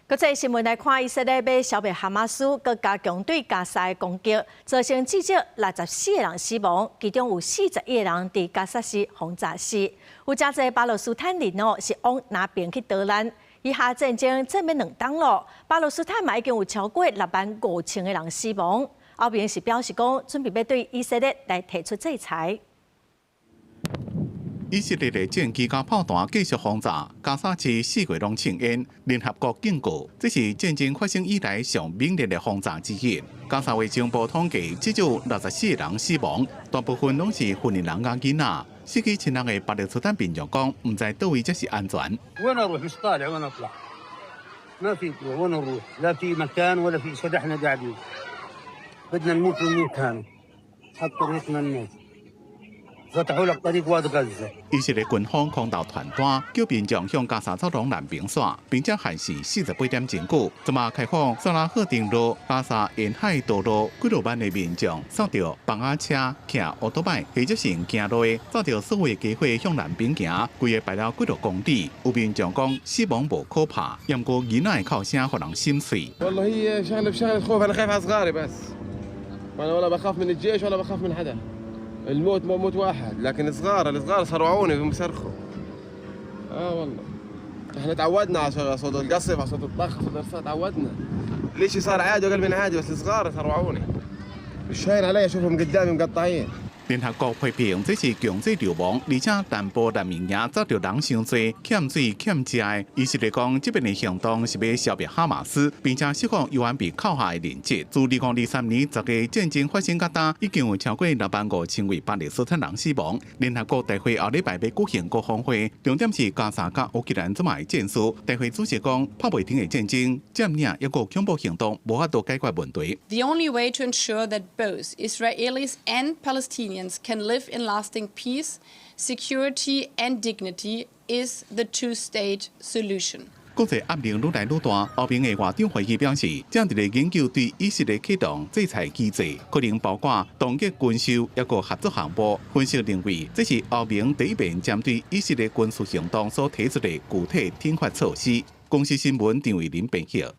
國際新聞來看，以色列欲消滅哈馬斯，閣加強對加沙的攻擊，造成至少64個人死亡，其中有41個人佇加沙市予炸死。有誠濟巴勒斯坦人哦，是往南邊去逃難。以哈戰爭戰欲2冬咯，巴勒斯坦嘛已經有超過6萬5千個人死亡。歐盟是表示講，準備欲對以色列來提出制裁。以色列的戰機佮炮彈繼續轟炸加沙市，四圍攏青煙。聯合國警告，這是戰爭發生以來上猛烈的轟炸之一。加沙衛生部統計，至少64個人死亡，大部分攏是婦女人佮囡仔。死去親人的巴勒斯坦民眾講，毋知佗位才是安全。 وين اروح؟ مش طالع وين اطلع؟ ما في وين نروح؟ لا في مكان ولا في شيء. احنا قاعدين بدنا نموت ونموت هان حتى ريتنا الناس فتحوا لك طريق واد غزه. 以色列軍方空投傳單，叫民眾向加沙走廊南邊徙，並且限時48點鐘久。這馬開放薩拉赫丁路、加沙沿海道路，幾若萬的民眾坐著房仔車、騎歐多擺，或者是用行路的，照著所謂計劃向南邊行，規个排了幾若公里。有民眾講死亡無可怕，毋過囡仔的哭聲予人心碎。 والله هي شغله بشغله خوف، انا خايف على صغاري بس. انا ولا بخاف من الجيش ولا بخاف من حدا. الموت موت واحد، لكن الصغار الصغار صرعوني بيصرخوا. اه والله احنا تعودنا على صوت القصف، على صوت الطخ، صوت الرصاص، تعودنا. ليش صار عادي وقلب من عادي، بس الصغار صرعوني. مش هاين علي اشوفهم قدامي مقطعين. 聯合國批評這是強制流亡，而且南部難民營遭著人傷濟、欠水欠食的。以色列講，這遍的行動是欲消滅哈馬斯，並且釋放猶原被扣下的人質。自2023年10月戰爭發生到今，已經有超過6萬5千位巴勒斯坦人死亡。聯合國大會後禮拜欲舉行高峰會，重點是加沙佮烏克蘭這擺的戰事。大會主席講，拍袂停的戰爭、佔領抑閣恐怖行動，無法度解決問題。 The only way to ensure that both Israelis and Palestinians can live in lasting peace, security and dignity is the two-state solution. 國際壓力愈來愈大，歐盟的外長會議表示，正佇咧研究對以色列啟動制裁機制，可能包括凍結軍售，抑閣合作項目。分析認為，這是歐盟第一遍針對以色列軍事行動所提出的具體懲罰措施。公視新聞張慧琳編譯。